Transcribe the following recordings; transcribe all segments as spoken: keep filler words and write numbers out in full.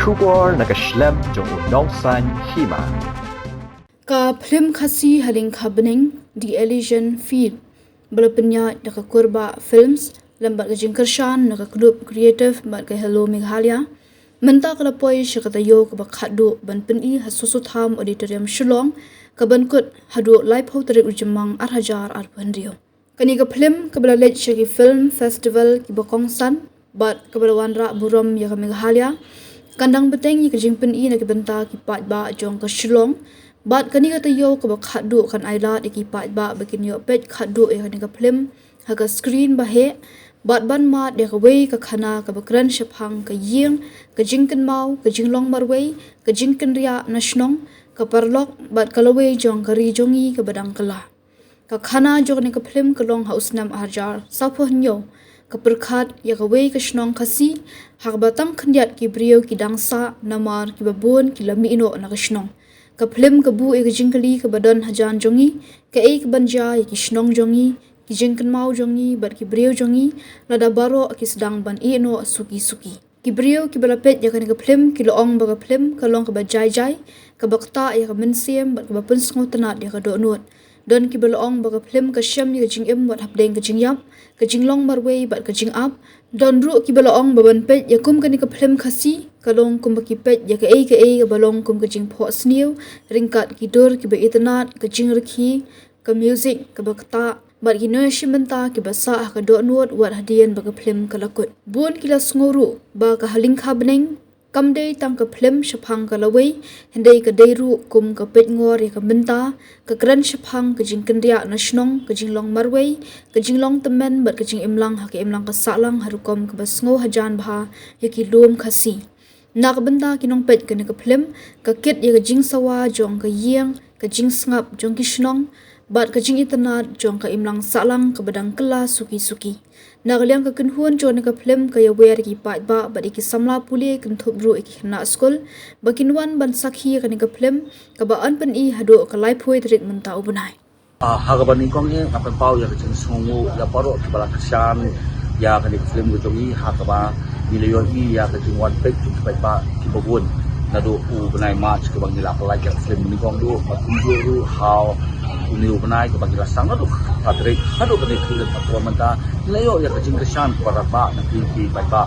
Khubor na ka shlem jong u nongsan hima. Ka phlim Khasi ha lyngkha bneng, The Elysian Field, ba la pynïaid da ka Kurbah Films lem bad ka jingkyrshan na ka Club Creative bad ka Hello Meghalaya, mynta ka la poi sha ka taïew kaba khatduh ban pyni ha Soso Tham Auditorium Shillong, ka ban kut haduh laiphew tarik u Jymmang ar hajar arphew hynriew. Kane ka phlim kaba la leit sha ki film festival kiba kongsan bad kaba la wanrah burom ïa ka Meghalaya, kan dang bteng ïa ka jingpyni na ki bynta ki paidbah jong ka Shillong. Bad kane ka taïew kaba khatduh kan ailad ïa ki paidbah ba kin ïoh peit khatduh ïa kane ka phlim ha ka screen ba heh, bad ban mad ïa kawei ka khana kaba kren shaphang ka ïing, ka jingkynmaw, ka jinglong marwei, ka jingkynriah na shnong, ka paralok bad ka lawei jong ka ri jong ngi kaba dang kylla. Ka khana jong kane ka phlim ka long ha u snem ar hajar sawphew hynñiew, ka pyrkhat ïa kawei ka shnong Khasi ha kaba tang khyndiat ki briew ki dang sah namar kiba bun ki la mih noh na ka shnong. Ka phlim ka buh ïa ka jingkylli kaba don hajan jong ngi, kaei kaban jia ïa ki shnong jong ngi, ki jingkynmaw jong ngi bad ki briew jong ngi, lada baroh ki sdang ban ïeh noh suki suki. Ki briew kiba la peit ïa kane ka phlim ki la ong ba ka phlim ka long kaba jai jai, kaba ktah ïa ka mynsiem bad kaba pynsngewtynnad ïa ka dohnud. Don kiba la ong ba ka phlim ka shem ïa ka jingim wat hapdeng ka jingïap, ka jinglong marwei bad ka jingap. Don ruh kiba la ong ba ban peit ïa kum kane ka phlim Khasi ka long kumba ki peit ïa kaei kaei kaba long kum ka jingphohsniew, ryngkat ki dur kiba itynnad, ka jingrkhie, ka music kaba ktah bad ki nongïashim bynta kiba sah ha ka dohnud wat hadien ba ka phlim ka la kut. Bun ki la sngew ruh ba ka ha lyngkha bneng kam dei tang ka phlim shaphang ka lawei, hynrei ka dei ruh kum ka peitngor ïa ka bynta, ka kren shaphang ka jingkynriah na shnong, ka jinglong marwei, ka jinglong tymmen bad ka jingimlang ha ka imlang ka sahlang ha rukom kaba sngew hajan bha ïa ki lum Khasi. Na ka bynta ki nongpeit kane ka phlim, ka kit ïa ka jingsawa jong ka ïing, ka jingsngap jong ki shnong bad ka jingitynnad jong ka imlang sahlang kaba dang kylla suki suki. Na ka liang ka kynhun jong kane ka phlim ka ïawer ïa ki paidbah bad ïa ki samla pule kynthup ruh ïa ki khynnah skul ba kin wan ban sakhi ïa kane ka phlim kaba yn pyni haduh ka laiphew tarik mynta u bnai. Ah, ha kaba nyngkong eh nga pynpaw ïa ka jingsngewnguh ïa baroh kiba la kyrshan ïa kane ka phlim ka jong ngi, ha kaba ngi la ïohi ïa ka jingwan peit jong ki paidbah kiba bun naduh u bnai March kaba ngi la pynlait ïa ka phlim. Nyngkong duh bad kumjuh ruh ha une u bnai kaba ngi la sdang naduh khatphra tarik haduh kane ka phlim, bad kaba mynta ngi la ïoh ïa ka jingkyrshan kaba radbah na ki, ki paidbah.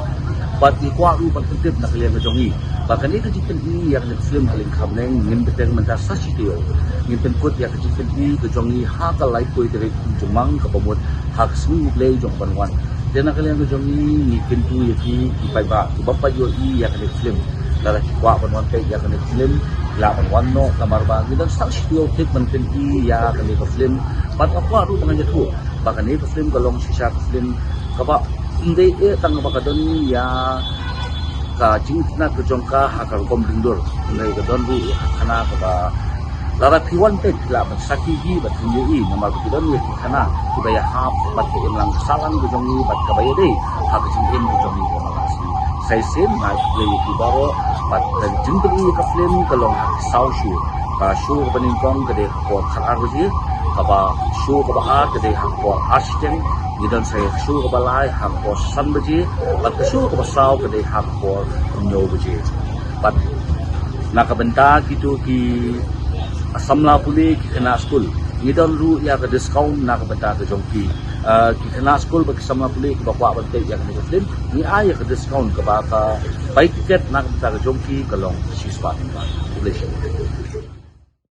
Bad ngi kwah ruh ban pyntip na ka liang ka jong ngi ba kane ka jingpyni ïa kane ka phlim ha lyngkha bneng ngin bteng mynta sa shi taïew. Ngin pynkut ïa ka jingpyni ka jong ngi ha ka laiphew tarik u Jymmang kaba mut ha ka sngi U Blei jong u ban wan. Te na ka liang ka jong ngi ngi kyntu ïa ki, ki paidbah kiba pat ïohi ïa kane ka phlim, lada ki kwah ban wan peit ïa kane ka phlim ki lah ban wan noh, namar ba ngi don sa shi taïew thik ban pyni ïa kane ka phlim. Bad nga kwah ruh ban ïathuh ba kane ka phlim ka long shisha ka phlim kaba ym dei eh tang ba ka don ïa ka jingitynnad ka jong ka ha ka rukom lyngdur, hynrei ka don ruh ïa ka khana kaba lada phi wan peit phi lah ban sakhi hi bad phin ïohi, namar ba ki don ïa ki khana kiba ïahap bad ka imlang ka sahlang ka jong ngi bad kaba ïadei ha ka jingim ka jong ngi. Sa shisien nga ai khublei ïa phi baroh bad ka jingpyni ïa ka phlim ka long ha ki saw show. Ka show kaba nyngkong ka dei ha ka por khatar baje, kaba show kaba ar ka dei ha ka por ar shiteng, ngi don sa ïa ka show kaba lai ha ka por san baje, bad ka show kaba saw ka dei ha ka por hynñiew baje. Bad na ka bynta kito ki samla pule, ki khynnah skul, ngi don ruh ïa ka discount na ka bynta ka jong ki. Ah, ki khynnah skul bad ki samla pule kiba kwah ban peit ïa kane ka phlim, ngi ai ïa ka discount kaba ka bai tiket na ka bynta ka jong ki ka long shispah tyngka. Khublei shibun.